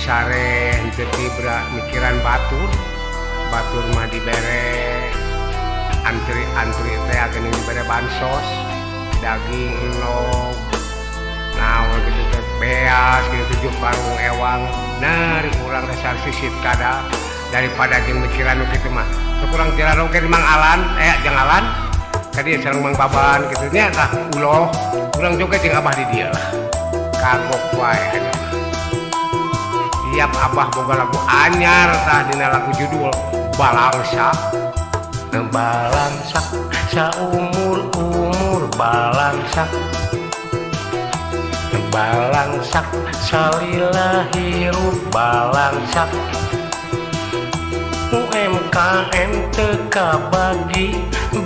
Sare henteu tibra mikiran batur. Batur mah dibere antri-antri teh geuning dibere bansos, daging endog, naon kitu teh beas kitu 7 karung ewang. Nah, ari urang dasar sisit kada daripada jeung mikiran nu kitu mah. Sok urang jalan oge Mang Alan, jeung Alan ka dieu sareng Mang Baban kitu nya tah uloh. Urang joget jeung Abah di dieu lah. Kagok wae aya. Tiap Abah boga lagu anyar tah dina lagu judul Balangsak. Balangsak saumur-umur balangsak. Balangsak salila hirup balangsak. UMKM teu kabagi,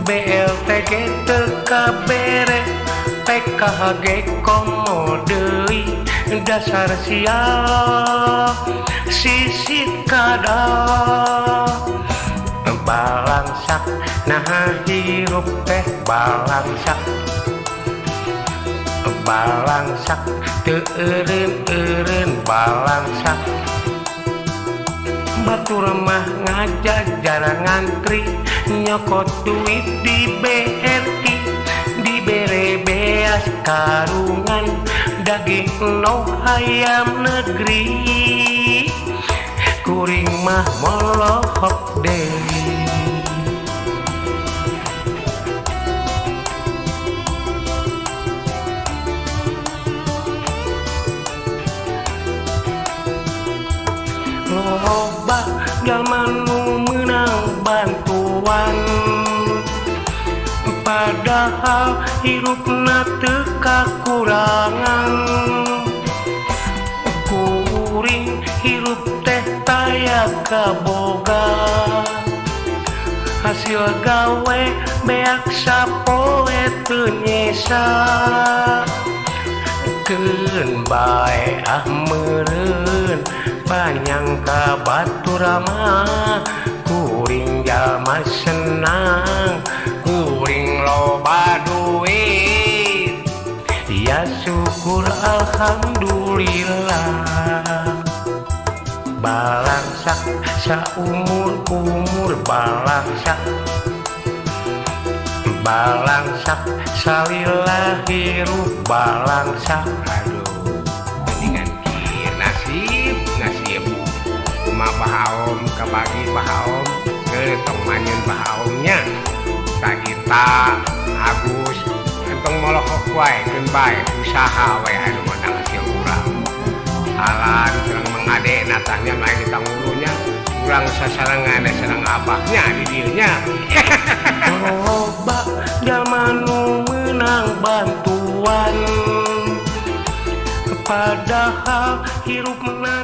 BLTG teu kabere, PKHG komo deui, dasar sial sisit kadal. Balangsak naha hirup teh balangsak. Balangsak teu eureun-eureun balangsak. Batur mah ngajajar ngantri nyokot duit di BRI, dibere beas karungan daging endog ayam negeri. Kuring mah molohok deui. Loba jalma nu meunang bantuan, padahal hirupna teu kakurangan. Kuring hirup teh taya kaboga, hasil gawe beak sapoe teu nyesa. Keun bae ah meureun panyangka batur mah, kuring jalma senang, kuring loba duit. Ya syukur alhamdulillah. Balangsak saumur-umur balangsak. Balangsak salila hirup balangsak. Aduh, mendingan kieu nasib, nasib. Kumaha Bah Aom kabagi Bah Aom, geus tong manyun Bah Aomnya. Sagita, Agus, entong molokok wae keun bae usaha wae anu menang hasil urang. Alan sareng Mang Ade natahnya mah ditangulunya, urang sasarengan sareng abahnya di dieu nya. Loba jalma nu meunang bantuan, padahal hirupna